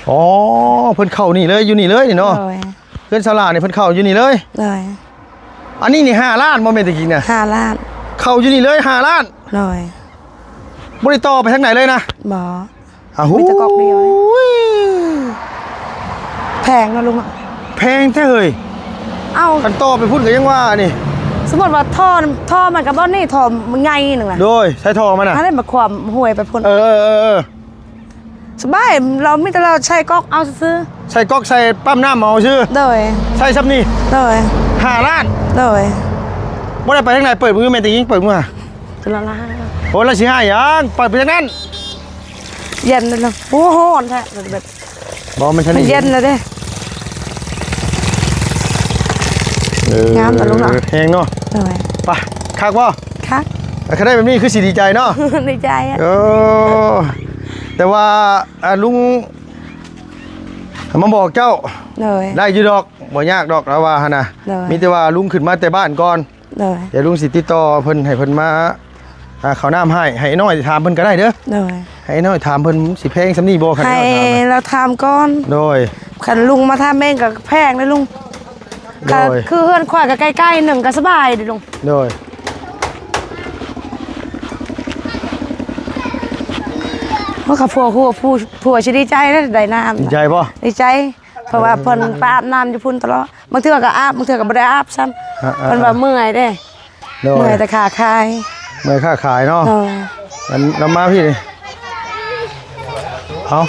ອໍ ເພິ່ນເຂົ້ານີ້ເລີຍ ຢູ່ນີ້ເລີຍນີ້ເນາະ. ໂດຍ ເຮືອນສາລານີ້ເພິ່ນເຂົ້າຢູ່ນີ້ເລີຍ. ໂດຍ ອັນນີ້ນີ້ຫ້າລ້ານບໍ່ແມ່ນຕະກີ້ນະ? ຫ້າລ້ານ. ເຂົ້າຢູ່ນີ້ເລີຍຫ້າລ້ານ. ໂດຍ ບໍ່ໄດ້ຕໍ່ໄປທາງໃດເລີຍນະ? ບໍ່. ອາຫູ ມີແຕ່ກອກດຽວ. ໂອ້ຍ ແພງເນາະລຸງເນາະ. ແພງແທ້ເຮີ້ຍ. ເອົ້າ ຄັນຕໍ່ໄປພຸ້ນກໍຍັງວ່ານີ້ ສົມມຸດວ່າທໍ່ ທໍ່ມັນກໍບ່ອນນີ້ ທໍ່ມັນໃຫຍ່ໜຶ່ງນະ. ໂດຍ ໃສ່ທໍ່ມັນນະ ອັນນີ້ມາຂວ້ຳຫ້ວຍໄປພຸ້ນ. ເອີ ເອີ ເອີ ເອີ ສະບາຍ ເຮົາມີແຕ່ເຮົາໃສ່ກອກເອົາຊື່ໆ. ໃສ່ກອກໃສ່ປ້ຳນ້ຳເອົາຊື່. ໂດຍ ໃສ່ຊ່ຳນີ້. ໂດຍ ຫ້າລ້ານ. ໂດຍ ບໍ່ໄດ້ໄປທາງໃດ. ເປີດມືແມ່ນຕະຍິງ ເປີດມື ໂທລະລະ ໂອ້ຍ ລະຊິຫາຫຍັງ ເປີດໄປທາງນັ້ນ. ເຢັນແລ້ວ ໂອ້ ຮ້ອນແທ້ ແບບ ບໍ່ ມັນ ມັນເຢັນແລ້ວເດ້. ເອີ ງາມເນາະລຸງເນາະ. ແຮງເນາະ. ໂດຍ ໄປ ຄັກບໍ່? ຄັກ. ຄັນໄດ້ແບບນີ້ຄືຊິດີໃຈເນາະ. ດີໃຈອະ. ເອີ ແຕ່ວ່າ ອາ ລຸງ ມາບອກເຈົ້າ. ໂດຍ ໄດ້ຢູ່ດອກ ບໍ່ຍາກດອກ ລາວວ່າຫັ້ນນະ. ໂດຍ ມີແຕ່ວ່າລຸງຂຶ້ນມາແຕ່ບ້ານກ່ອນ. ໂດຍ ດຽວລຸງຊິຕິດຕໍ່ເພິ່ນ ໃຫ້ເພິ່ນມາ ອ່າ ເຂົ້ານ້ຳໃຫ້ ໃຫ້ນ້ອຍຖາມເພິ່ນກໍໄດ້ເດີ. ໂດຍ ໃຫ້ນ້ອຍຖາມເພິ່ນ ຊິແພງຊ່ຳນີ້ບໍ່ ຄັນ ໃຫ້ ນ້ອຍຖາມ ລາວຖາມກ່ອນ. ໂດຍ ຄັນລຸງມາຖາມເອງກໍແພງເດ້ລຸງ. ໂດຍ ຄືເຮືອນຂ້ອຍກໍໃກ້ໆໜຶ່ງ ກໍສະບາຍເດ້ລຸງ. ໂດຍ ໂອ້ ຄັນຜົວ ຜົວ ຜົວຊິດີໃຈເດ້ ໄດ້ນ້ຳ. ດີໃຈບໍ່? ດີໃຈ ເພາະວ່າເພິ່ນໄປອາບນ້ຳຢູ່ພຸ້ນຕະຫຼອດ. ບາງເທື່ອກໍອາບ ບາງເທື່ອກໍບໍ່ໄດ້ອາບຊ້ຳ. ອ່າໆ ເພິ່ນວ່າເມື່ອຍເດ້. ໂດຍ ເມື່ອຍແຕ່ຄ້າຂາຍ. ເມື່ອຍຄ້າຂາຍເນາະ. ໂດຍ ອັນ ນຳມາພີ່ນີ້ ເອົາ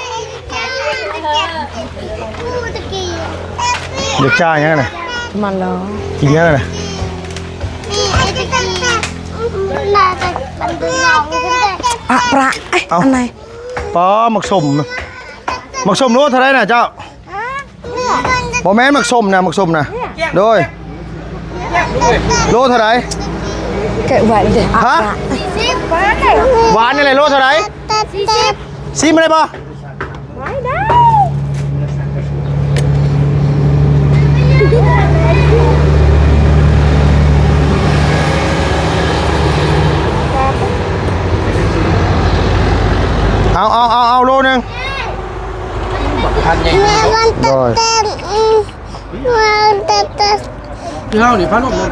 ຢາກຈ່າຫຍັງນະ? ມັນເລີຍ ກິນຫຍັງນະ? ອະ ປະ ເອີຍ ເອົາ ອັນໃດ? ປາ ໝາກສົ້ມ ໝາກສົ້ມໂລເທົ່າໃດນະເຈົ້າ? ບໍ່ແມ່ນໝາກສົ້ມນະ ໝາກສົ້ມນະ. ໂດຍ ໂລເທົ່າໃດ? ກະຫວານເດ້. ຮະ? ຫວານນີ້ແຫຼະ ໂລເທົ່າໃດ? ສີ່ສິບ ຊີມໄດ້ບໍ່? ໄດ້. ເອົາ ເອົາ ເອົາ ເອົາໂລໜຶ່ງ. ແມ່ວັນເຕັດເຕັດ ອື ແມ່ວັນເຕັດເຕັດ ຄືເຮົານີ້ພາລົມເນາະ.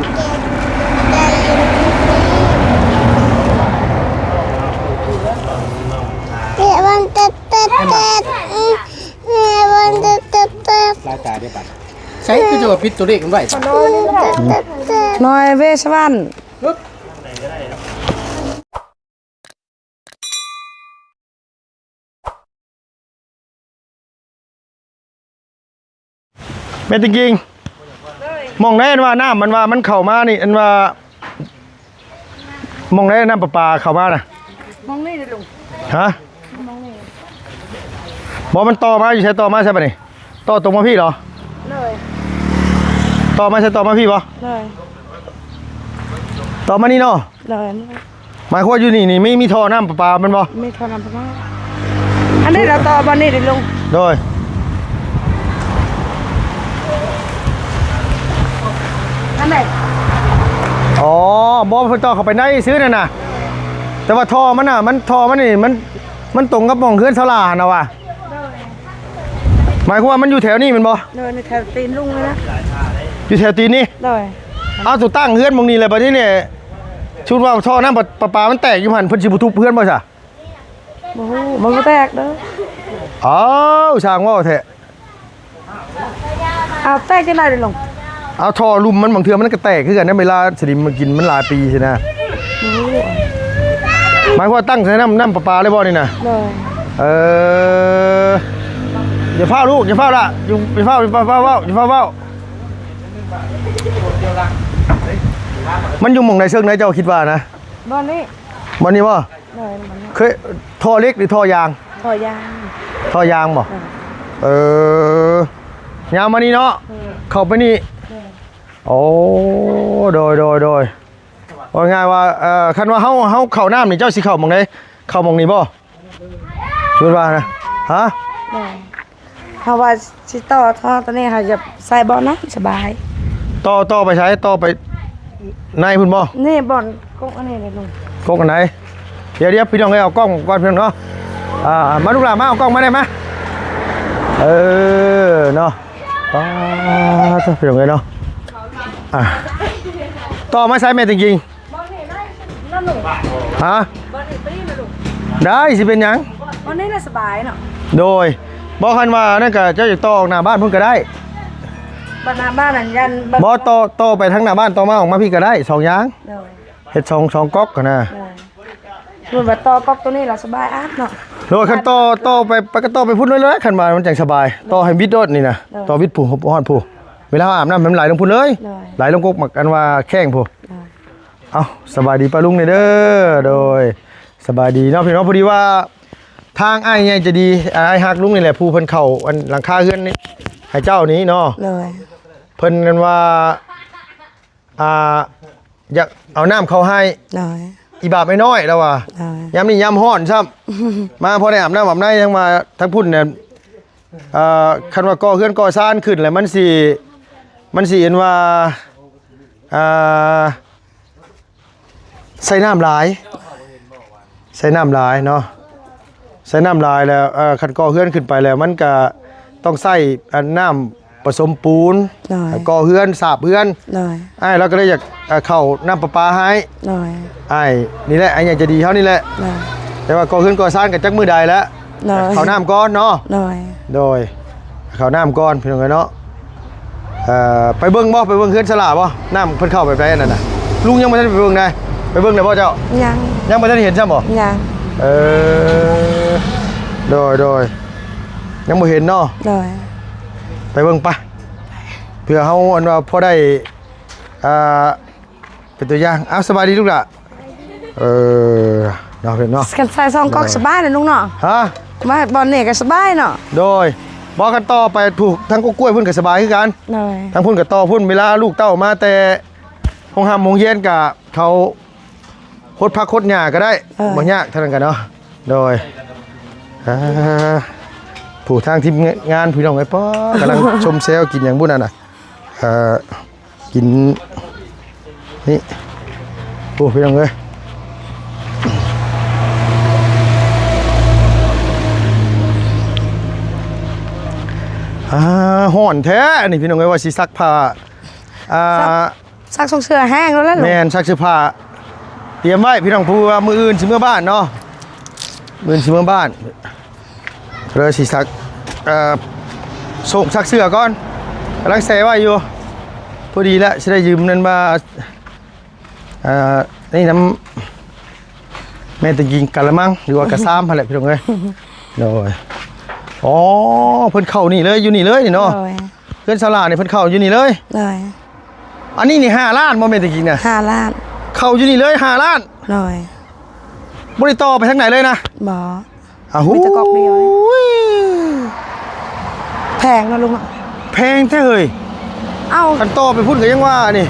ແມ່ວັນເຕັດເຕັດ ອື ແມ່ວັນເຕັດເຕັດ ຫຼາຍຕາເດ້ບັດ. ໃສ່ຄືຈະວ່າປິດຕົວເລກມັນໄວ້. ນ້ອຍເວສະວັນ. ແມ່ນຕິງກິງ ໂດຍ ໝ່ອງໃດອັນວ່ານ້ຳ ອັນວ່າມັນເຂົ້າມານີ້ ອັນວ່າ ໝ່ອງໃດນ້ຳປະປາເຂົ້າມານະ? ໝ່ອງນີ້ເດ້ລຸງ. ຮະ? ໝ່ອງນີ້. ບໍ່ ມັນຕໍ່ມາຢູ່ໃສ? ຕໍ່ມາໃສບາດນີ້? ຕໍ່ຕົງມາພີ້ເນາະ? ໂດຍ. ຕໍ່ມາໃສ? ຕໍ່ມາພີ້ບໍ່? ໂດຍ. ຕໍ່ມານີ້ເນາະ? ໂດຍ. ໝາຍຄວາມວ່າຢູ່ນີ້ນີ້ມີ ມີທໍ່ນ້ຳປະປາແມ່ນບໍ່? ມີທໍ່ນ້ຳປະປາ. ອັນນີ້ລາວຕໍ່ບ່ອນນີ້ເດ້ລຸງ. ໂດຍ. ອັນໃດ? ອໍ ບໍ່ ເພິ່ນຕໍ່ເຂົ້າໄປໃນຊື່ນັ້ນນະ. ແຕ່ວ່າທໍ່ມັນນະ ມັນ ທໍ່ມັນນີ້ ມັນ ມັນຕົງກັບໝ່ອງເຮືອນສາລາຫັ້ນນະວ່າ. ໂດຍ. ໝາຍຄວາມວ່າມັນຢູ່ແຖວນີ້ແມ່ນບໍ່? ໂດຍ ໃນແຖວຕີນລຸງນີ້ນະ. ຢູ່ແຖວຕີນນີ້? ໂດຍ. ເອົາ ຕົວຕັ້ງເຮືອນໝ່ອງນີ້ແຫຼະ ບາດນີ້ນີ້ ສົມມຸດວ່າທໍ່ນ້ຳປະ ປະປາມັນແຕກຢູ່ຫັ້ນ ເພິ່ນຊິບໍ່ທຸບເຮືອນບໍ່ຊະ? ບໍ່ຮູ້ ມັນບໍ່ແຕກເດີ. ເອົາ ຊ່າງເວົ້າແທ້. ເອົາ ແຕກຈັ່ງໃດເດ້ລຸງ? ເອົາ ທໍ່ລຸ່ມມັນບາງເທື່ອມັນກໍແຕກຄືກັນນະ ເວລາສະໜິມມາກິນມັນຫຼາຍປີຊີ້ນະ. ບໍ່ຮູ້. ໝາຍຄວາມວ່າຕັ້ງໃສ່ນ້ຳ ນ້ຳປະປາເລີຍບໍ່ນີ້ນະ? ໂດຍ. ເອີ ຢ່າຟ້າວລູກ ຢ່າຟ້າວລະ ຢູ່ ຢ່າຟ້າວ ຢ່າຟ້າວເວົ້າ ຢ່າຟ້າວເວົ້າ. ມັນຢູ່ໝ່ອງໃດເຊິ່ງໃດເຈົ້າຄິດວ່ານະ? ບ່ອນນີ້. ບ່ອນນີ້ບໍ່? ໂດຍ. ເຄີຍທໍ່ເຫຼັກ ຫຼື ທໍ່ຢາງ? ທໍ່ຢາງ. ທໍ່ຢາງບໍ່? ເອີ ເອີ ຍາວມານີ້ເນາະ. ເອີ ເຂົ້າໄປນີ້. ໂດຍ. ໂອ້ ໂດຍ ໂດຍ ໂດຍ. ເວົ້າງ່າຍວ່າ ເອີ ຄັນວ່າເຮົາ ເຮົາເຂົ້ານ້ຳນີ້ ເຈົ້າຊິເຂົ້າໝ່ອງໃດ? ເຂົ້າໝ່ອງນີ້ບໍ່? ຄິດວ່ານະ? ຮະ? ໂດຍ. ເຮົາວ່າຊິຕໍ່ທໍ່ຕົວນີ້ ເຮົາຈະໃສ່ບ່ອນນັ້ນສະບາຍ. ຕໍ່ ຕໍ່ໄປໃສ? ຕໍ່ໄປໃນພຸ້ນບໍ່? ນີ້ບ່ອນກົກອັນນີ້ເດ້ລຸງ. ກົກອັນໃດ? ດຽວໆ ພີ່ນ້ອງເອີຍ ເອົາກ້ອງກ່ອນພີ່ນ້ອງເນາະ. ອ່າ ມາລູກຫຼານ ມາເອົາກ້ອງມາແດ່ມາ. ເອີ ເນາະ ປ້າດ ພີ່ນ້ອງເອີຍເນາະ ອ່າ ຕໍ່ມາໃສແມ່ຕິງກິງ? ຮະ? ໄດ້ ຊິເປັນຫຍັງ? ບ່ອນນີ້ລະສະບາຍເນາະ. ໂດຍ ບໍ່ ຄັນວ່ານັ້ນກະເຈົ້າຢາກຕໍ່ອອກໜ້າບ້ານພຸ້ນກະໄດ້. ບັດໜ້າບ້ານນັ້ນຢ້ານ ບໍ່ ຕໍ່ ຕໍ່ໄປທາງໜ້າບ້ານ ຕໍ່ມາອອກມາພີ້ກະໄດ້ ສອງຢ່າງ. ໂດຍ ເຮັດສອງ ສອງກັອກຫັ້ນນະ. ໂດຍ ສົມມຸດວ່າຕໍ່ກັອກໂຕນີ້ລະສະບາຍອາບເນາະ. ໂດຍ ຄັນຕໍ່ ຕໍ່ໄປ ໄປກະຕໍ່ໄປພຸ້ນເລີຍ ຄັນວ່າມັນຈັ່ງສະບາຍ. ໂດຍ ຕໍ່ໃຫ້ບິດໂລດນີ້ນະ. ໂດຍ ຕໍ່ບິດພຸ້ນ ຮອດພຸ້ນ ເວລາເຮົາອາບນ້ຳໃຫ້ມັນໄຫຼລົງພຸ້ນເລີຍ. ໂດຍ ໄຫຼລົງກົກໝາກ ອັນວ່າແຂ້ງພຸ້ນ. ໂດຍ ເອົາ ສະບາຍດີປ້າລຸງແດ່ເດີ. ໂດຍ ສະບາຍດີເນາະພີ່ນ້ອງ. ພໍດີວ່າທາງອ້າຍໃຫຍ່ໃຈດີ ອ້າຍຮັກລຸງນີ້ແຫຼະ ຜູ້ເພິ່ນເຂົ້າອັນຫຼັງຄາເຮືອນນີ້ໃຫ້ເຈົ້ານີ້ເນາະ. ໂດຍ ເພິ່ນນັ້ນວ່າ ອ່າ ຢາກເອົານ້ຳເຂົ້າໃຫ້. ໂດຍ ອີ່ບາບອ້າຍນ້ອຍລາວວ່າ. ໂດຍ ຍາມນີ້ຍາມຮ້ອນຊ້ຳ ມາພໍໄດ້ອາບນ້ຳອາບໃນ. ທັງວ່າທາງພຸ້ນນະ ເອີ ຄັນວ່າກໍ່ເຮືອນກໍ່ຊານຂຶ້ນແລ້ວ ມັນຊິ ມັນຊິເຫັນວ່າ ອ່າ ໃຊ້ນ້ຳຫຼາຍ ໃຊ້ນ້ຳຫຼາຍເນາະ ໃຊ້ນ້ຳຫຼາຍແລ້ວ ເອີ ຄັນກໍ່ເຮືອນຂຶ້ນໄປແລ້ວ ມັນກະຕ້ອງໃຊ້ອັນນ້ຳປະສົມປູນ. ໂດຍ ກໍ່ເຮືອນ ສາບເຮືອນ. ໂດຍ ອ້າຍລາວກະເລີຍຢາກ ເອີ ເຂົ້ານ້ຳປະປາໃຫ້. ໂດຍ ອ້າຍນີ້ແຫຼະ ອ້າຍໃຫຍ່ໃຈດີເຮົານີ້ແຫຼະ. ໂດຍ ແຕ່ວ່າກໍ່ເຮືອນກໍ່ຊານກະຈັກມື້ໃດແລ້ວ. ໂດຍ ເຂົ້ານ້ຳກ່ອນເນາະ. ໂດຍ ໂດຍ ເຂົ້ານ້ຳກ່ອນພີ່ນ້ອງເອີຍເນາະ. ເອີ ໄປເບິ່ງບໍ່? ໄປເບິ່ງເຮືອນສາລາບໍ່? ນ້ຳເພິ່ນເຂົ້າແບບໃດອັນນັ້ນນະ? ລຸງຍັງບໍ່ທັນໄປເບິ່ງໃດ. ໄປເບິ່ງແລ້ວບໍ່ເຈົ້າ? ຍັງ ຍັງບໍ່ທັນເຫັນຊ້ຳບໍ່? ຍັງ. ເອີ ໂດຍ ໂດຍ ຍັງບໍ່ເຫັນເນາະ. ໂດຍ ໄປເບິ່ງປະ ເພື່ອເຮົາອັນວ່າພໍໄດ້ ອ່າ ເປັນຕົວຢ່າງ. ເອົາ ສະບາຍດີລູກຫຼ້າ. ເອີ ເນາະ ເນາະ ຄັນໃສ່ສອງກອກສະບາຍນະລຸງເນາະ. ຮະ? ມາບ່ອນນີ້ກະສະບາຍເນາະ. ໂດຍ ບໍ່ ຄັນຕໍ່ໄປຜູກທາງກົກກ້ວຍພຸ້ນກະສະບາຍຄືກັນ. ໂດຍ ທາງພຸ້ນກະຕໍ່ພຸ້ນ ເວລາລູກເຕົ້າມາແຕ່ໂຮງຮ່ຳໂຮງຮຽນກະເຂົາຫົດຜັກຫົດຫຍ້າກະໄດ້. ເອີ ບໍ່ຍາກເທົ່ານັ້ນກະເນາະ. ໂດຍ ອ່າ ຜູ້ທາງທີມງານພີ່ນ້ອງເອີຍ ປ້າ ກຳລັງຊົມແຊວກິນຫຍັງບຸນັ້ນນະ. ເອີ ກິນນີ້ ໂອ້ ພີ່ນ້ອງເອີຍ ອ່າ ຮ້ອນແທ້ອັນນີ້ພີ່ນ້ອງເອີຍ. ວ່າຊິຊັກຜ້າ ອ່າ ຊັກ ຊັກສົ່ງເສື້ອແຫ້ງແລ້ວແຫຼະ. ແມ່ນ ຊັກເສື້ອຜ້າຕຽມໄວ້ພີ່ນ້ອງ ເພາະວ່າມື້ອື່ນຊິເມືອບ້ານເນາະ ມື້ອື່ນຊິເມືອບ້ານ. ເລີຍຊິຊັກ ເອີ ສົ່ງຊັກເສື້ອກ່ອນ ກຳລັງແຊ່ໄວ້ຢູ່. ພໍດີແຫຼະ ຊິໄດ້ຢືມນັ້ນວ່າ ເອີ ນີ້ນຳແມ່ຕະກິງກະລະມັງ ຫຼືວ່າກະຊາມຫັ້ນແຫຼະພີ່ນ້ອງເອີຍ. ໂດຍ ອໍ ເພິ່ນເຂົ້ານີ້ເລີຍ ຢູ່ນີ້ເລີຍນີ້ເນາະ. ໂດຍ ເຮືອນສາລານີ້ເພິ່ນເຂົ້າຢູ່ນີ້ເລີຍ. ໂດຍ ອັນນີ້ນີ້ຫ້າລ້ານບໍ່ແມ່ນຕະກີ້ນະ? ຫ້າລ້ານ. ເຂົ້າຢູ່ນີ້ເລີຍຫ້າລ້ານ. ໂດຍ ບໍ່ໄດ້ຕໍ່ໄປທາງໃດເລີຍນະ? ບໍ່. ອາຫູ ມີແຕ່ກອກດຽວ. ແພງເນາະລຸງເນາະ. ແພງແທ້ເຮີ້ຍ. ເອົ້າ ຄັນຕໍ່ໄປພຸ້ນກະຍັງວ່ານີ້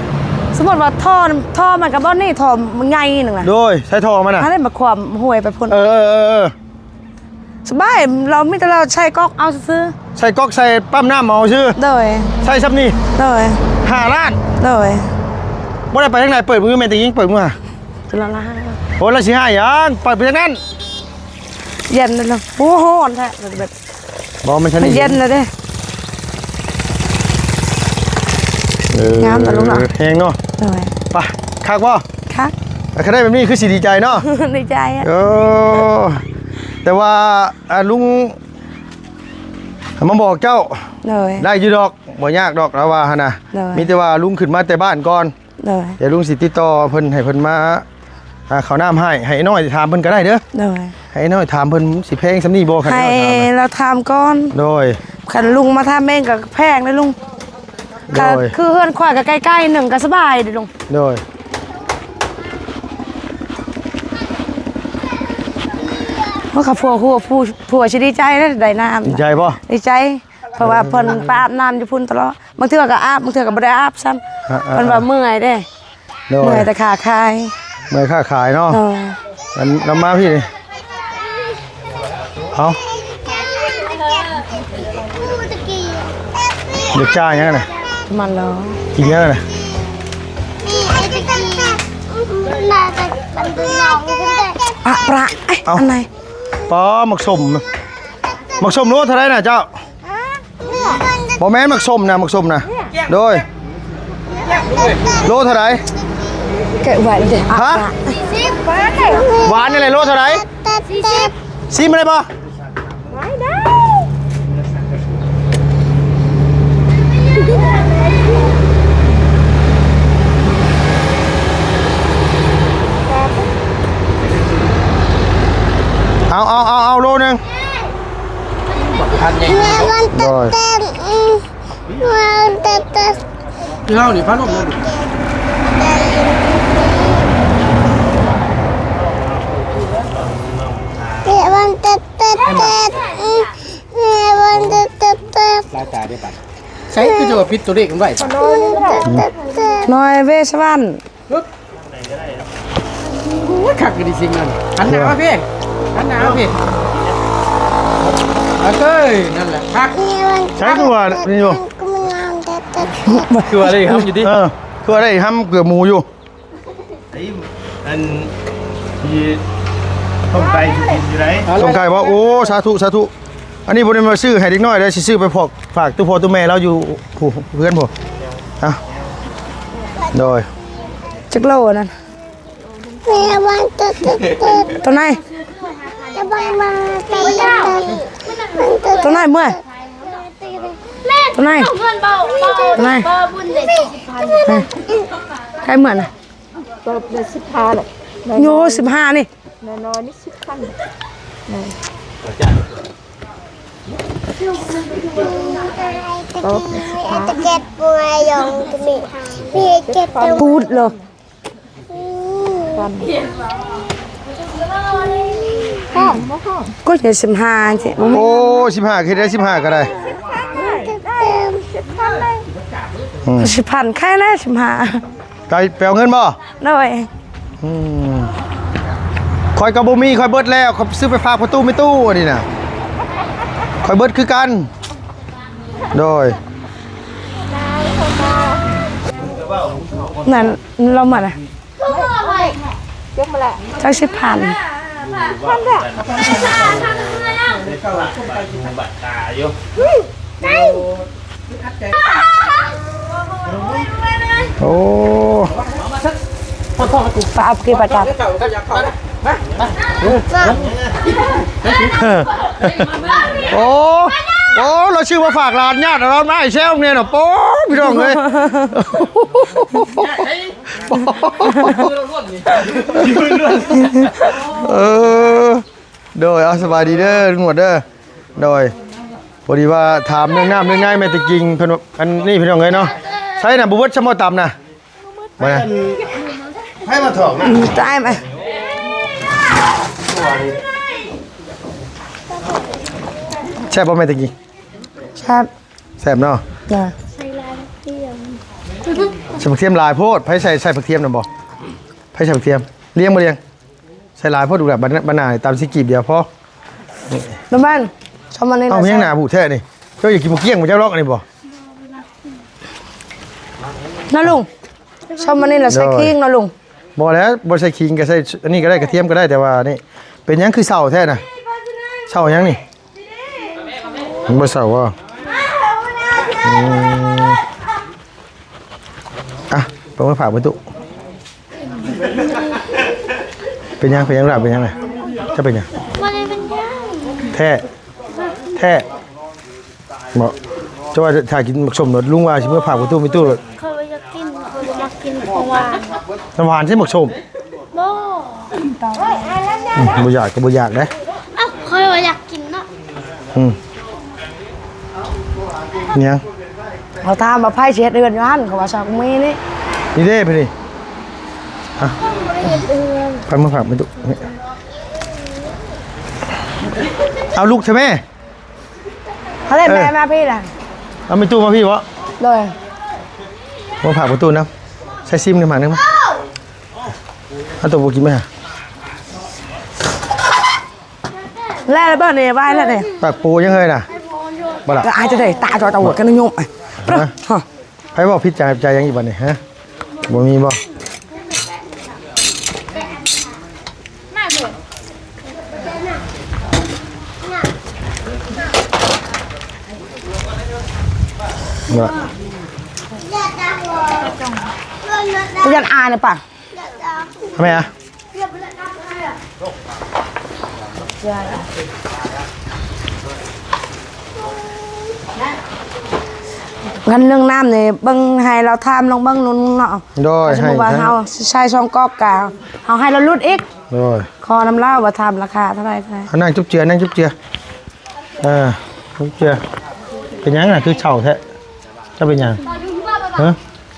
ສົມມຸດວ່າທໍ່ ທໍ່ມັນກະບ່ອນນີ້ ທໍ່ມັນໃຫຍ່ໜຶ່ງນະ. ໂດຍ ໃສ່ທໍ່ມັນນະ ອັນນີ້ມາຂວາມຫ້ວຍໄປພຸ້ນ. ເອີ ເອີ ເອີ ເອີ. ສະບາຍ ລາວມີແຕ່ລາວໃສ່ກອກເອົາຊື່ໆ. ໃສ່ກອກໃສ່ປ້ຳນ້ຳເອົາຊື່. ໂດຍ ໃສ່ຊ່ຳນີ້. ໂດຍ ຫ້າລ້ານ. ໂດຍ ບໍ່ໄດ້ໄປທາງໃດ. ເປີດມືແມ່ນແຕ່ຍິງ ເປີດມືຫາ. ໂອ້ ລາວຊິຮ້າຍຫຍັງ ເປີດໄປທາງນັ້ນ. ເຢັນແລ້ວເນາະ. ໂອ້ ຮ້ອນແທ້ແບບ ບໍ່ ມັນ ມັນເຢັນແລ້ວເດ້. ເອີ ງາມນະລຸງເນາະ. ແຮງເນາະ. ໂດຍ ໄປ ຄັກບໍ່? ຄັກ. ຄັນໄດ້ແບບນີ້ຄືຊິດີໃຈເນາະ. ດີໃຈອະ. ເອີ ແຕ່ວ່າ ອ່າ ລຸງມາບອກເຈົ້າ. ໂດຍ ໄດ້ຢູ່ດອກ ບໍ່ຍາກດອກ ລາວວ່າຫັ້ນນະ. ໂດຍ ມີແຕ່ວ່າລຸງຂຶ້ນມາແຕ່ບ້ານກ່ອນ. ໂດຍ ດຽວລຸງຊິຕິດຕໍ່ເພິ່ນ ໃຫ້ເພິ່ນມາ ອ່າ ເຂົ້ານ້ຳໃຫ້ ໃຫ້ອ້າຍນ້ອຍຖາມເພິ່ນກະໄດ້ເດີ. ໂດຍ ໃຫ້ອ້າຍນ້ອຍຖາມເພິ່ນ ຊິແພງຊ່ຳນີ້ບໍ່? ຄັນ ໃຫ້ລາວຖາມກ່ອນ. ໂດຍ ຄັນລຸງມາຖາມເອງກະແພງເດີລຸງ. ໂດຍ ຄືເຮືອນຂ້ອຍກະໃກ້ໆໜຶ່ງກະສະບາຍເດີລຸງ. ໂດຍ ໂອ້ ຄັນຜົວ ຜົວ ຜົວຊິດີໃຈເດ້ ໄດ້ນ້ຳ. ດີໃຈບໍ່? ດີໃຈ ເພາະວ່າເພິ່ນໄປອາບນ້ຳຢູ່ພຸ້ນຕະຫຼອດ. ບາງເທື່ອກະອາບ ບາງເທື່ອກະບໍ່ໄດ້ອາບຊ້ຳ. ອ່າໆໆ ເພິ່ນວ່າເມື່ອຍເດ້. ໂດຍ ເມື່ອຍແຕ່ຄ້າຂາຍ. ເມື່ອຍຄ້າຂາຍເນາະ. ເອີ ອັນນຳມາພີ້ນີ້ ເອົາ ຢາກຈ່າຍຫຍັງນະ? ມັນລອ ກິນຫຍັງນະ? ອະ ປະ ເອີຍ ເອົາ ອັນໃດ? ປາ ໝາກສົ້ມ ໝາກສົ້ມໂລເທົ່າໃດນະເຈົ້າ? ບໍ່ແມ່ນໝາກສົ້ມນະ ໝາກສົ້ມນະ. ໂດຍ ໂລເທົ່າໃດ? ແກະໄວ້ເດ້. ຮະ? ຫວານນີ້ແຫຼະ ໂລເທົ່າໃດ? ສີ່ສິບ. ຊີມໄດ້ບໍ່? ໄດ້ ໄດ້. ເອົາ ເອົາ ເອົາ ເອົາໂລໜຶ່ງ. ແມ່ວັນເຕັດ ອືມ ວັນເຕັດ ຄືເຮົານີ້ ພາລົມເລີຍ. ແມ່ວັນເຕັດ ເຕັດ ເຕັດ ອືມ ແມ່ວັນເຕັດ ເຕັດ ເຕັດ ລາຍຕາເດ້ບັດ. ໃສຄືຈະວ່າປິດຕົວເລກມັນໄວ້? ນ້ອຍເວສະວັນ. ໂອ້ຍ ຄັກຢູ່ດີສິ່ງນັ້ນ. ຫັນໜ້າມາພີ້ ຫັນໜ້າມາພີ້. ໂອເຄ ນັ້ນແຫຼະ ຄັກ. ໃສຄືວ່ານີ້ຢູ່? ຄືວ່າໄດ້ຫຳຢູ່ຕິ? ເອີ ຄືວ່າໄດ້ຫຳເກືອບໝູຢູ່. ອັນທີ່ຕົ້ມໄກ່ຊິກິນຢູ່ໃດ? ຕົ້ມໄກ່ບໍ່? ໂອ້ ສາທຸ ສາທຸ. ອັນນີ້ບໍ່ໄດ້ມາຊື້ໃຫ້ເດັກນ້ອຍເດ້ ຊິຊື້ໄປພອກ ຝາກຕູ້ພໍ່ຕູ້ແມ່ລາວຢູ່ຜູ້ ເຮືອນພຸ້ນ. ອ່ະ ໂດຍ ຈັກໂລນັ້ນ? ແມ່ວ່າຕົວ ຕົວ ຕົວ ຕົວໃດ? ຕົວໃດເມື່ອຍ? ຕົວໃດ? ຕົວໃດ? ໃກ້ເມື່ອຍນະ? ໂອ້ ສິບຫ້ານີ້ ນ້ອຍໆນີ້ ສິບພັນ. ປູດເລີຍ. ຫ້ອງບໍ່ ຫ້ອງ ກໍເຈັດສິບຫ້າ. ໂອ້ ສິບຫ້າ ເຮັດໄດ້ສິບຫ້າກໍໄດ້. ສິບພັນ ຂາຍໄດ້ສິບຫ້າ. ໄປ ໄປເອົາເງິນບໍ່? ໂດຍ. ອືມ ຂ້ອຍກໍບໍ່ມີ ຂ້ອຍເບິດແລ້ວ ຂ້ອຍຊື້ໄປຝາກພໍ່ຕູ້ແມ່ຕູ້ອັນນີ້ນະ ຂ້ອຍເບິດຄືກັນ. ໂດຍ ນັ້ນລາວມານະ ຈັກສິບພັນ. ໂອ້ ປາບ ເກັບປາກາດ. ໂອ້ ໂອ້ ລາວຊື້ມາຝາກຫຼານຍາດລາວ ອ້າຍແຊວແນ່ນະ. ໂອ້ ພີ່ນ້ອງເອີຍ ເອີ. ໂດຍ ເອົາ ສະບາຍດີເດີ ລຸງໜວດເດີ. ໂດຍ ພໍດີວ່າຖາມເລື່ອງນ້ຳເລື່ອງໃນແມ່ນແຕ່ກິງເພິ່ນ ອັນນີ້ພີ່ນ້ອງເອີຍເນາະ. ໃສ່ນະ ບໍ່ເບິດຊຳບໍ່ຕຳນະ ບໍ່ນະ. ໃຜມາຖອກນະ? ຕາຍໄປ. ແຊບບໍ່ແມ່ນແຕ່ກິງ? ແຊບ ແຊບເນາະ. ໃສ່ຜັກທຽມຫຼາຍໂພດ. ໃຜໃສ່ ໃສ່ຜັກທຽມນຳບໍ່? ໃຜໃສ່ຜັກທຽມ? ລຽງບໍ່ລຽງ? ໃສ່ຫຼາຍໂພດລູກຫຼານ ບັນ ບັນໜ້າຕຳຊິກີບດຽວພໍ. ປະມານ ຊອມມັນນີ້ ເອົາ ແມ່ນຫຍັງໜ້າບູແທ້ນີ້? ເຈົ້າຢາກກິນໝາກກ້ຽງບໍ່ ເຈົ້າລອກອັນນີ້ບໍ່? ນະລຸງ ຊອມມັນນີ້ລະໃສ່ ໂດຍ ຂີງນະລຸງ. ບໍ່ແລ້ວ ບໍ່ໃສ່ຂີງກໍໃສ່ອັນນີ້ກໍໄດ້ ກະທຽມກໍໄດ້ ແຕ່ວ່ານີ້ ເປັນຫຍັງຄືເສົ້າແທ້ນະ? ເສົ້າຫຍັງນີ້? ມັນບໍ່ເສົ້າບໍ່? ອືມ ອ່ະ ເອົາມາຝາກໄວ້ຕູ້. ເປັນຫຍັງ ເປັນຫຍັງລະ ເປັນຫຍັງນະ? ເຈົ້າເປັນຫຍັງ? ບໍ່ໄດ້ເປັນຫຍັງ. ແທ້ ແທ້ ເນາະ. ເຈົ້າວ່າຖ້າກິນໝາກສົ້ມໂລດ ລຸງວ່າຊິເມືອຝາກໄວ້ຕູ້ ມີຕູ້ໂລດ. ຂ້ອຍບໍ່ຢາກກິນ ຂ້ອຍບໍ່ມັກກິນຂອງຫວານ. ນ້ຳຫວານໃສ່ໝາກສົ້ມ? ບໍ່ ອືມ ບໍ່ຢາກກໍບໍ່ຢາກເດ້. ເອົ້າ ຂ້ອຍບໍ່ຢາກກິນເນາະ. ອືມ ຫຍັງ? ເຂົາຖາມວ່າໃຜຊິເຮັດເຮືອນຢູ່ຫັ້ນ ເຂົາວ່າຊາວກະມີນີ້. ນີ້ເດ້ ໄປນີ້ ຮະ ໄປມາຝາກແມ່ຕູ້. ເອົາລູກໃຊ່ແມ່. ເອົາເລີຍ ເອີ ແມ່ມາພີ້ລະ. ເອົາແມ່ຕູ້ມາພີ້ບໍ? ໂດຍ. ມາຝາກແມ່ຕູ້ນຳ. ໃສ່ຊີມໜຶ່ງໝາກໜຶ່ງມາ. ເອົາໂຕບໍ່ກິນມາ. ແລ້ວລະບໍ່ນີ້ ໄວ້ແລ້ວນີ້. ປາກປູຍັງເຮີຍນະ. ບໍ່ລະ ກໍອາດຈະໄດ້ຕາຈອດຕາຫວດກັນນະໂຍມ. ຮະ? ໃຜເວົ້າຜິດໃຈ ໃຈຫຍັງອີກບັດນີ້ ຮະ? ບໍ່ມີບໍ່? ມາເດີ. ວ່າ ໄປຢ້ານອາຍນະປະ ທຳໄມອະ? ຄັນເລື່ອງນ້ຳນີ້ ເບິ່ງໃຫ້ລາວຖາມລອງເບິ່ງໜູເນາະ. ໂດຍ ສົມມຸດວ່າເຮົາຊິໃຊ້ສອງກອກກະ ເຮົາໃຫ້ລາວຫຼຸດອີກ. ໂດຍ ຂໍນຳລາວວ່າຖາມລາຄາເທົ່າໃດ ເທົ່າໃດ. ເອົາ ນັ່ງຈຸບເຈືອ ນັ່ງຈຸບເຈືອ. ເອີ ຈຸບເຈືອ. ເປັນຫຍັງນະ ຄືເຊົາແທ້? ເຈົ້າເປັນຫຍັງ? ຮະ?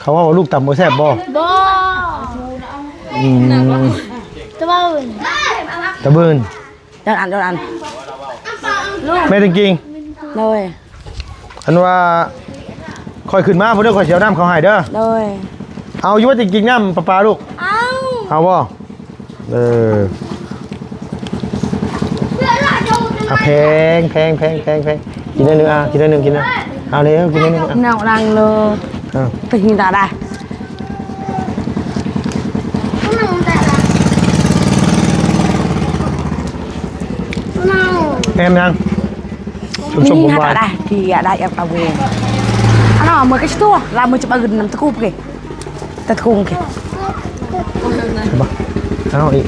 ເຂົາເວົ້າວ່າລູກຕຳບໍ່ແຊບບໍ່? ບໍ່. ອືມ ຕະບຶນ ຕະບຶນ. ດອນອັນ ດອນອັນ. ແມ່ຕິງກິງ. ໂດຍ. ອັນວ່າຂ້ອຍຂຶ້ນມາພຸ້ນເດີ ຂ້ອຍຊິເອົານ້ຳເຂົ້າໃຫ້ເດີ. ໂດຍ. ເອົາຢູ່ບໍ່ຕິງກິງ ນ້ຳປະປາລູກ? ເອົາ. ເອົາບໍ່? ເອີ ອ່ະ ແພງ ແພງ ແພງ ແພງ ແພງ. ກິນໜ້ອຍໜຶ່ງ ອ່ະ ກິນໜ້ອຍໜຶ່ງ ກິນໜ້ອຍ ເອົາເດ້ ກິນໜ້ອຍໜຶ່ງ ອ່ະ. ເນົາດັງໂລ ເອີ ໄປກິນຕາດາ ແອມຍັງ ຊົມໆ ບໍ່ວ່າ ໄດ້ ທີ່ໄດ້ແອບຕາເວງ ອັນນັ້ນ ເມື່ອກີ້ຊິຕົວ ລາວມື້ຈະບາກຶນນຳຕະກູບເກ ຕະກຸງເກ. ເອົາອີກ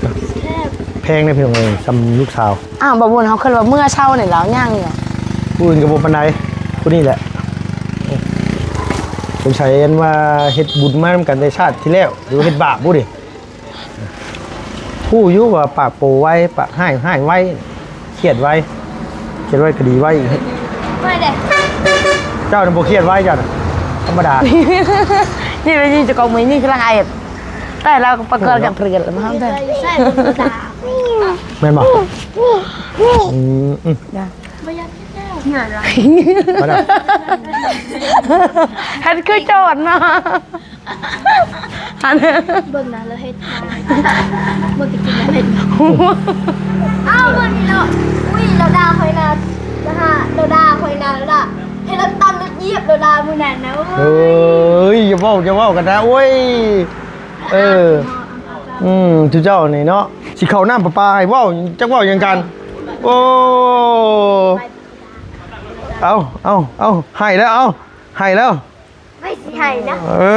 ແພງເດ້ພີ່ນ້ອງເອີຍ ສ່ຳລູກສາວ. ອ້າວ ບໍ່ບຸນ ເຮົາຄິດວ່າເມື່ອເຊົ້ານີ້ລາວຍ່າງຢູ່ ຜູ້ອື່ນກໍບໍ່ປານໃດ ຜູ້ນີ້ແຫຼະ. ສົງໄສອັນວ່າເຮັດບຸນມານຳກັນແຕ່ຊາດທີ່ແລ້ວ ຫຼືວ່າເຮັດບາບບໍ່ເດ? ຮູ້ຢູ່ວ່າປາກໂປໄວ ປາກຮ້າຍ ຮ້າຍໄວ ຄຽດໄວ ຄຽດໄວກໍດີໄວ. ໄວເດ້ ເຈົ້ານະບໍ່ຄຽດໄວ ເຈົ້ານະທຳມະດາ. ນີ້ແຫຼະ ນີ້ເຈົ້າຂອງມື້ນີ້ກຳລັງອາຍ ແຕ່ລາວກໍປະກອບກັບເພື່ອນລະມາເຮົາເດີ ແມ່ນບໍ່? ອືມ ອືມ ບໍ່ຢາກເຮັດແລ້ວ ມາແລ້ວ ເຮັດຄືໂຈນເນາະ. ອັນ ເບິ່ງນະ ລາວເຮັດ ເບິ່ງຕະກີ້ລາວເຮັດ ອ້າວ ເບິ່ງນີ້ເນາະ ອຸ້ຍ ລາວດ່າຂ້ອຍນະ ລາວຫາ ລາວດ່າຂ້ອຍນະ ລາວດ່າ ເຮັດລາວຕຳລາວຢຽບ ລາວດ່າມື້ນັ້ນນະ ໂອ້ຍ ເອີຍ ຢ່າເວົ້າ ຢ່າເວົ້າກັນນະ ໂອ້ຍ ເອີ ອືມ ຈຸເຈົ້ານີ້ເນາະ ຊິເຂົ້ານ້ຳປະປາໃຫ້ເວົ້າ ຈັກເວົ້າຫຍັງກັນ ໂອ້ ເອົາ ເອົາ ເອົາ ໃຫ້ແລ້ວ ເອົາ ໃຫ້ແລ້ວ. ໄປຊິໃຫ້ນະ ເອີ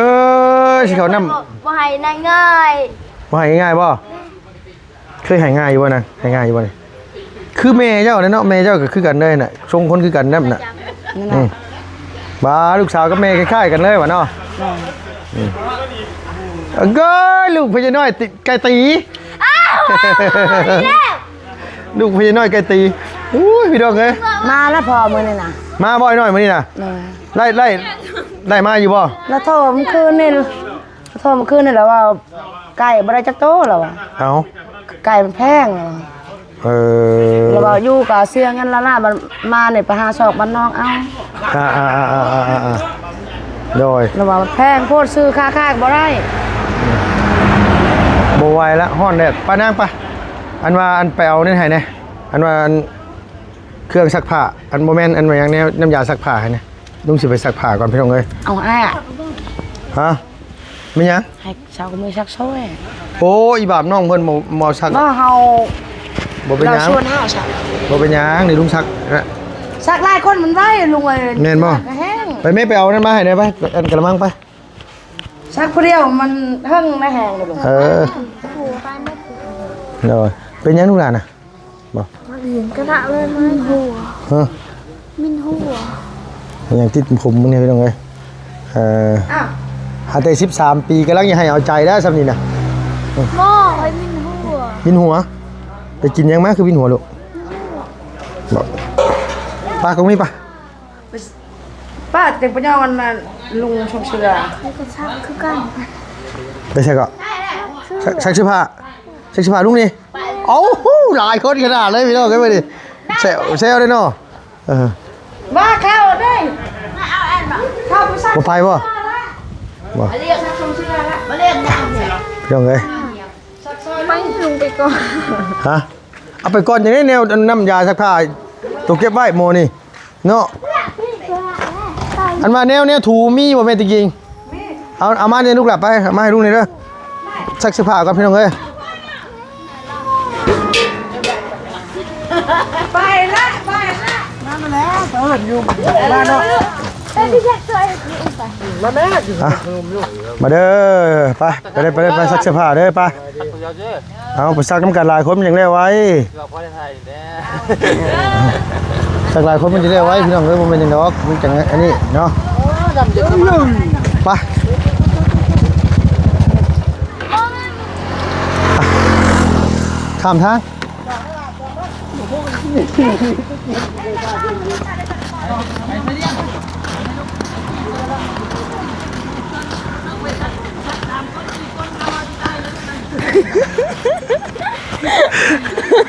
ຊິເຂົ້ານ້ຳ ບໍ່ ບໍ່ໃຫ້ງ່າຍໆ ບໍ່ໃຫ້ງ່າຍບໍ່? ເຄີຍໃຫ້ງ່າຍຢູ່ບໍ່ນະ? ໃຫ້ງ່າຍຢູ່ບໍ່ນີ້? ຄືແມ່ເຈົ້າເດ້ເນາະ ແມ່ເຈົ້າກໍຄືກັນເລີຍນະ ຊົງຄົນຄືກັນນຳນະ ນັ້ນ ອືມ ລະ ວ່າລູກສາວກັບແມ່ຄ້າຍໆກັນເລີຍວ່າເນາະ ແມ່ນ ອືມ ເອີຍ ລູກພະຍານ້ອຍຕິ ໄກ່ຕີ ອ້າວ ລູກພະຍານ້ອຍໄກ່ຕີ ໂອ້ຍ ພີ່ນ້ອງເອີຍ ມາລະພໍ່ມື້ນີ້ນະ ມາບໍ່ອ້າຍນ້ອຍມື້ນີ້ນະ? ແມ່ນ ໄລ່ ໄລ່ ໄລ່ມາຢູ່ບໍ່? ລະໂທມຄືນນີ້ ລະໂທມຄືນນີ້ລະວ່າ ໄກ່ບໍ່ໄດ້ຈັກໂຕລະວ່າ ເອົ້າ ໄກ່ມັນແພງລະວ່າ ເອີ ລະວ່າຢູ່ກະເສຍເງິນລະລະ ມັນມານີ້ໄປຫາຊອກບ້ານນອກເອົາ ອ່າໆໆໆ ໂດຍ ລະວ່າມັນແພງໂພດ ຊື້ຄ້າຂາຍບໍ່ໄດ້ ບໍ່ໄຫວລະ ຮ້ອນແດດ ໄປນາງໄປ ອັນວ່າ ອັນໄປເອົານີ້ໃຫ້ແດ່ ອັນວ່າ ອັນ ເຄື່ອງຊັກຜ້າ ອັນ ບໍ່ແມ່ນ ອັນວ່າຫຍັງແນວ ນ້ຳຢາຊັກຜ້າໃຫ້ແດ່ ລຸງຊິໄປຊັກຜ້າກ່ອນພີ່ນ້ອງເອີຍ ເອົາອ້າຍ ຮະ ແມ່ນຫຍັງ? ໃຫ້ສາວກະມືຊັກຊ່ອຍ ໂອ້ ອີບາບນ້ອງເພິ່ນບໍ່ ບໍ່ຊັກ ບໍ່ ເຮົາ ບໍ່ເປັນຫຍັງ ເຮົາຊວນເຮົາຊັກ ບໍ່ເປັນຫຍັງ ນີ້ລຸງຊັກນະ ຊັກຫຼາຍຄົນມັນໄວລຸງເອີຍ ແມ່ນບໍ່? ກະແຫ້ງ ໄປແມ່ໄປເອົານັ້ນມາໃຫ້ແດ່ໄປ ອັນກະລະມັງໄປ ຊັກຜູ້ດຽວມັນເຫິງໄດ້ແຮງເດ້ລຸງ ເອີ ໂດຍ ເປັນຫຍັງລູກຫຼານນະ? ບໍ່ ມາຫຼິ້ນກະດະເລີຍ ມັນຫົວ ຮະ ມິນຫົວ ຫຍັງຕິດຜົມມຶງນີ້ພີ່ນ້ອງເອີຍ ເອີ ອ້າວ ຫາແຕ່ສິບສາມປີ ກຳລັງຢາກໃຫ້ເອົາໃຈແລ້ວຊ່ຳນີ້ນະ ບໍ່ ຂ້ອຍມິນຫົວ ມິນຫົວ ໄປກິນຫຍັງມາຄືມິນຫົວລູກ ບໍ່ ປາກອອກນີ້ປະ ປ້າເຕັມປະຍອງອັນນັ້ນ ລຸງຊົງເຊື່ອ ໄປໃສເກາະ ຊັກ ຊັກເສື້ອຜ້າ ຊັກເສື້ອຜ້າລຸງນີ້ ເອົາ ຫຼາຍຄົນຂະໜາດເລີຍພີ່ນ້ອງເອີຍ ມື້ນີ້ ແຊວ ແຊວເດ້ເນາະ ເອີ ມາເຂົ້າເດ້ ມາເອົາອັນບໍ່ ເຂົ້າຜູ້ຊາຍ ບໍ່ໄປບໍ່ ບໍ່ ມາລ້ຽງຊັກຊົງເຊື່ອລະ ມາລ້ຽງນ້ຳນີ້ ພີ່ນ້ອງເອີຍ ໄປລຸງໄປກ່ອນ ຮະ ເອົາໄປກ່ອນຈັ່ງໃດ ແນວນ້ຳຢາຊັກຜ້າ ໂຕເກັບໄວ້ໝໍນີ້ ເນາະ ອັນວ່າແນວ ແນວຖູມີບໍ່ແມ່ຕິງກິງ? ເອົາ ເອົາມານີ້ລູກຫຼານ ໄປ ເອົາມາໃຫ້ລຸງນີ້ເດີ ຊັກເສື້ອຜ້າກ່ອນພີ່ນ້ອງເອີຍ ໄປລະ ໄປລະ ມາແລ້ວ ເອີ້ນຢູ່ ມາເນາະ ມາແມ່ ອ່ະ ມາເດີ ໄປ ໄປເດີ ໄປເດີ ໄປຊັກເສື້ອຜ້າເດີ ໄປ ເອົາ ໄປຊັກນຳກັນຫຼາຍຄົນມັນຈັ່ງແລ້ວໄວ ຊັກຫຼາຍຄົນມັນຈັ່ງແລ້ວໄວ ພີ່ນ້ອງເອີຍ ບໍ່ແມ່ນຫຍັງດອກ ມັນຈັ່ງອັນນີ້ເນາະ ໄປ ຂ້າມທາງ.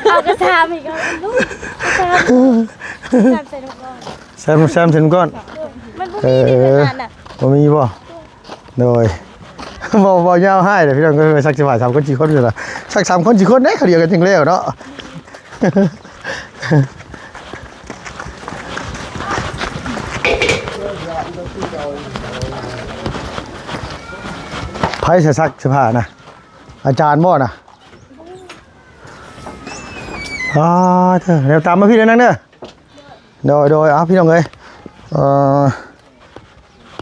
ເອົາກະຊາມອີກແລ້ວລູກ ກະຊາມ ແຊມໃສ່ລູກກ້ອນ ແຊມ ແຊມໃສ່ລູກກ້ອນ ມັນບໍ່ມີເດ້ ເອີ ຂະໜາດນະ ບໍ່ມີບໍ່? ໂດຍ ເວົ້າ ເວົ້າຍາວຮ້າຍເດ້ພີ່ນ້ອງເອີຍ ໄປຊັກຊິບຫ້າ ສາມຄົນສີ່ຄົນນີ້ລະ ຊັກສາມຄົນສີ່ຄົນເດ້ ເຂົາດຽວກັນຈັ່ງແລ້ວເນາະ ໃຜຊິຊັກຊິບຫ້ານະ ອາຈານບໍ່ນະ? ອາ ເທີ ດຽວຕາມມາພີ່ເດີນາງເດີ ໂດຍ ໂດຍ ເອົາ ພີ່ນ້ອງເອີຍ ເອີ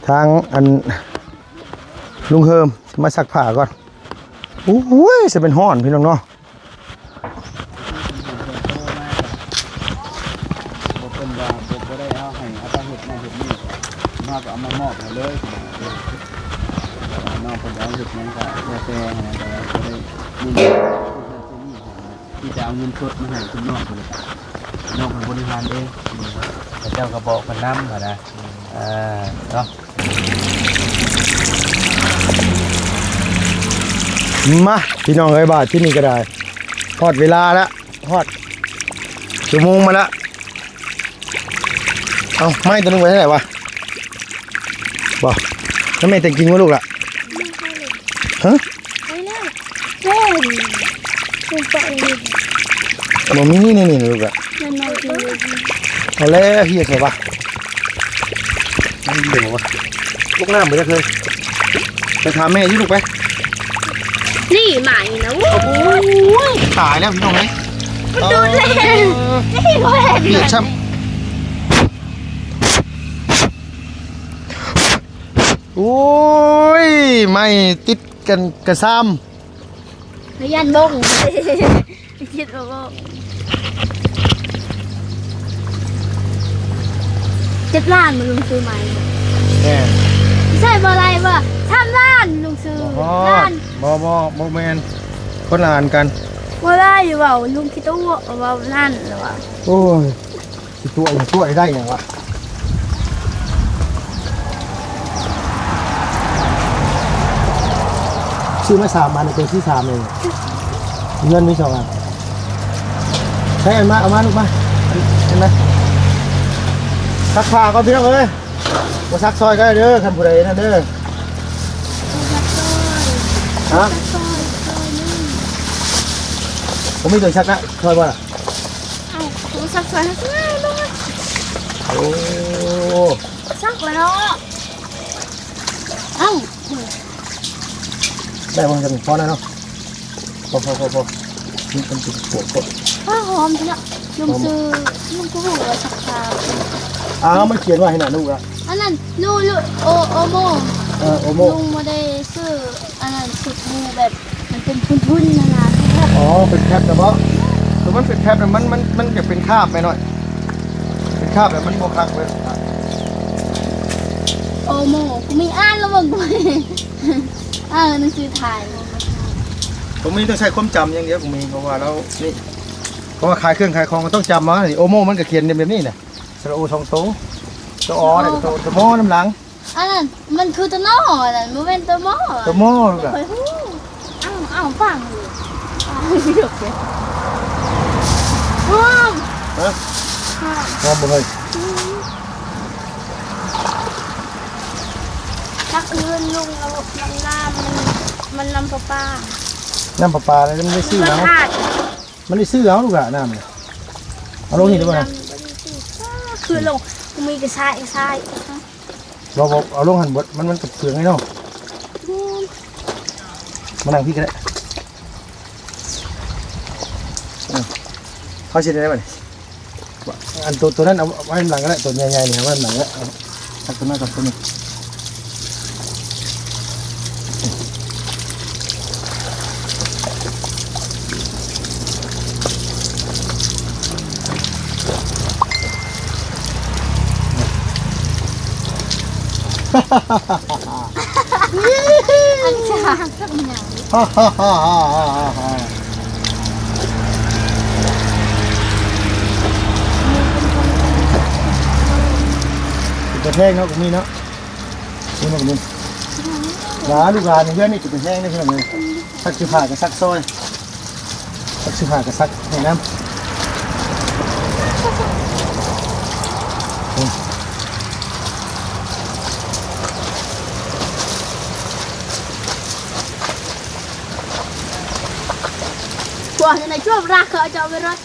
ທາງອັນລຸງເຮີມມາຊັກຜ້າກ່ອນ ໂອ້ຍ ສະເປັນຮ້ອນພີ່ນ້ອງເນາະ ບໍ່ເພິ່ນວ່າບໍ່ ບໍ່ໄດ້ເອົາໃຫ້ເອົາໄປເຮັດນັ້ນເຮັດນີ້ ມາກໍເອົາມາມອບໃຫ້ເລີຍ ນ້ອງເພິ່ນຈະເອົາເຮັດຫຍັງກໍແລ້ວແຕ່ ກໍບໍ່ໄດ້ມີເງິນ ທີ່ຈະເອົາເງິນສົດມາໃຫ້ຄຸນນ້ອງເພິ່ນ ນ້ອງເພິ່ນບໍລິຫານເອງ ເຂົາເຈົ້າກໍບອກເພິ່ນນຳຫັ້ນນະ ເອີ ເນາະ ມາ ພີ່ນ້ອງເອີຍ ບາດທີນີ້ກໍໄດ້ ຮອດເວລາລະ ຮອດຊົ່ວໂມງມາລະ ເອົ້າ ໄມ້ຕົວໜຶ່ງໄປທາງໃດວະ? ບໍ່ ແລ້ວແມ່ແຕ່ງກິ່ງບໍ່ລູກລະ? ຮະ? ໄປແລ້ວ ແມ່ນ ມັນໄປ ບໍ່ມີ ນີ້ໆ ລູກລະ ແມ່ນໄມ້ຈິງເລີຍ ເອົາແລ້ວ ເຮັດໃສ່ວະ ມັນດີບໍ່ວະ? ລົງນ້ຳໄປເດີເຄີຍ ໄປຖາມແມ່ຢູ່ລູກໄປ ນີ້ໝານີ້ນະ ໂອ້ຍ ຕາຍແລ້ວພີ່ນ້ອງເອີຍ ມັນໂດດແລ້ວ ເອີ ນີ້ບໍ່ເຫັນ ເປີດຊ້ຳ ໂອ້ຍ ໄມ້ຕິດກັນກະຊາມ ຢ້ານບົ້ງ ຄິດວ່າບໍ່ ເຈັດລ້ານບໍ່ ລຸງຊື້ໃໝ່ ແມ່ນ ໃຊ້ບໍ່ໄດ້ບໍ່ ສາມລ້ານ ລຸງຊື້ ບໍ່ຮອດ ລ້ານ ບໍ່ ບໍ່ ບໍ່ແມ່ນ ຄົນລະອັນກັນ ບໍ່ໄດ້ເວົ້າ ລຸງຂີ້ຕົວະ ເວົ້ານັ້ນລະວ່າ ໂອ້ຍ ຊິຕົວະ ຕົວະໄດ້ຫຍັງວະ ຊື້ມາສາມອັນ ໂຕທີ່ສາມເອງ ເງິນມີສອງອັນ ໃຊ້ອັນມາ ເອົາມາລູກມາ ອັນ ອັນນັ້ນ ຊັກຜ້າກ່ອນພີ່ນ້ອງເອີຍ ບໍ່ຊັກຊ່ອຍກໍໄດ້ເດີ ຄັນຜູ້ໃດນັ້ນເດີ ຮະ ບໍ່ມີຕົວຊັກນະ ຊ່ອຍບໍ່ລະ? ເອົ້າ ໂທລະສັບໃສ່ໃຫ້ ໂອ້ ສັກແລ້ວເນາະ ເອົ້າ ໄດ້ບໍ່? ຈະພໍແລ້ວເນາະ ພໍ ພໍ ພໍ ພໍ ມັນ ມັນເປັນປວກ ພໍ ຜ້າຫອມເນາະ ລຸງ ຫອມ ຊື້ ລຸງກໍຮູ້ວ່າສັກຜ້າ ອ້າວ ມັນຂຽນໄວ້ໃຫ້ນະ ລູກອະ ອັນນັ້ນ ລູ ລູ ໂອ ໂອໂມ ເອີ ໂອໂມ ລຸງບໍ່ໄດ້ຊື້ ອັນນັ້ນ ຊຸດໝູ່ແບບ ມັນເປັນທຸ່ນໆ ຫັ້ນນະ ອໍ ເປັນແພັດນະບໍ? ຄືມັນເປັນແພັດນະ ມັນ ມັນ ມັນຈະເປັນຄາບແມ່ນ້ອຍ ເປັນຄາບແລ້ວມັນບໍ່ຄັກເລີຍ ໂອໂມ ກູມີອ່ານລະເບິ່ງ ກູ ເອີ ໜັງສືໄທ ບໍ່ມີ ຕ້ອງໃຊ້ຄວາມຈຳຢ່າງດຽວ ກູມີ ເພາະວ່າລາວນີ້ ເພາະວ່າຂາຍເຄື່ອງຂາຍຂອງກໍຕ້ອງຈຳເອົາ ນີ້ ໂອໂມ ມັນກໍຂຽນແບບນີ້ນະ ສະຫຼະໂອສອງໂຕ ໂຕ ອໍ ແລ້ວກໍໂຕ ໂຕ ມໍ ນຳຫຼັງ. ອັນນັ້ນມັນຄືໂຕນໍ ອັນນັ້ນບໍ່ແມ່ນໂຕມໍ ໂຕມໍ ຂ້ອຍຮູ້ ເອົາ ເອົາຟັງຢູ່ ຫອມ ຮະ ຫອມບໍ່ເຮີ້ຍ ທາງອື່ນລຸງເອົານ້ຳ ນ້ຳ ມັນ ມັນນ້ຳປະປາ ນ້ຳປະປາ ແລ້ວມັນໄດ້ຊື້ເອົາ ມັນໄດ້ຊື້ເອົາລູກຫຼານ ນ້ຳ ເອົາລົງນີ້ໄດ້ບໍ່ນະ ຄືລົງ ມີແຕ່ຊາຍ ຊາຍ. ບໍ່ ບໍ່ ເອົາລົງຫັ້ນເບິດ ມັນ ມັນກະເປືອງໄງເນາະ ແມ່ນ ມານັ່ງພີ້ກະໄດ້ ເອີ ເຮົາຊິໄດ້ບັດນີ້ ອັນໂຕ ໂຕນັ້ນເອົາໄວ້ນຳຫຼັງກະໄດ້ ໂຕໃຫຍ່ໆນີ້ເອົາໄວ້ນຳຫຼັງກະໄດ້ ຕັກຕົວນັ້ນກັບຕົວນີ້ ອັນຊາກັບຫຍັງ ເປັນຕາແພງເນາະ ກໍມີເນາະ ນີ້ມັນກໍມີ ຫຼາ ລູກຫຼານໃນເຮືອນນີ້ເປັນຕາແພງເດ້ ພີ່ນ້ອງເອີຍ ຊັກເສື້ອຜ້າກໍຊັກຊ່ອຍ ຊັກເສື້ອຜ້າກໍຊັກໃຫ້ນຳ ພວກໃນຊ່ວງລາກເຂົາເຈົ້າໄປລົດ